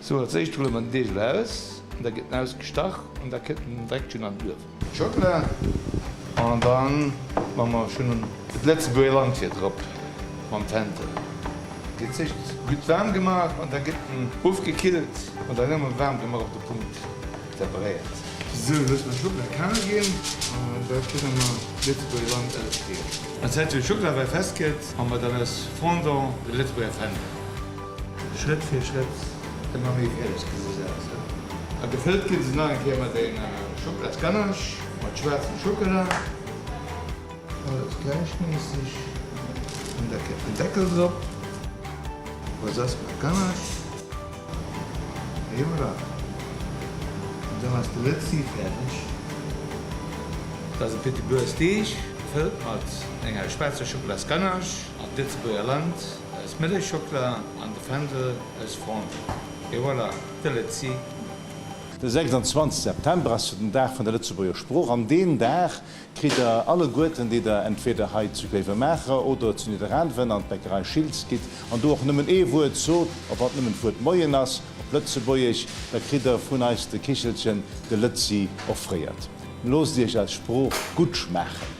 Sou, als éischt rulle mer den Deeg elo aus, an da gëtt en ausgestach an da kënnt en direkt schonn an den Uewen. Schockela an dann man mer schon et Lëtzebuerger Landwirt drop mam Fändel. Gëtt zéischt gutt waarm gemaach an da gëtt en ofgekillt an dann nëmmen waarm gemaach op de Punkt temperéiert. Sou, loosse mer Schockela kal ginn an da kënne mer d'Lëtzebuerger Land ausdeelen. An Zäit wou de Schockela wei fest gëtt, man mer dann aus Fondant de Lëtzebuerger Fändel. Schrëtt fir Schrëtt ëmmer méi fäerdeg gesi se aus. A gefëllt ginn se nach eng Kéier mat enger Schocklasganache mat schwaarzem Schockela. Alles gläichméisseg an da kënnt den Deckel drop. Was ass mat Ganache? Et voilà. An dann ass de Lëtzi fäerdeg. Dat ass e Petit Beurre Deeg gefëllt mat enger schwaarzer Schocklasganache an d'Lëtzebuerger Land aus Mëllechschockla an de Fändel aus Fondant. Et voilà, de Lëtzi. De 26 September ass jo den Dag vun der Lëtzebuerger Sprooch an deen Dag kritt der alleguerten, déi der entweder hei zu Gréiwemaacher oder zu Nidderaanwen an d'Bäckerei Schiltz gitt an do och nëmmen ee Wuert sot, ob wat nëmmen d'Wuert Moien ass op Lëtzebuergesch, da kritt der vun eis de Kichelchen, de Lëtzi, offréiert. Loosst iech eis Sprooch gutt schmaachen!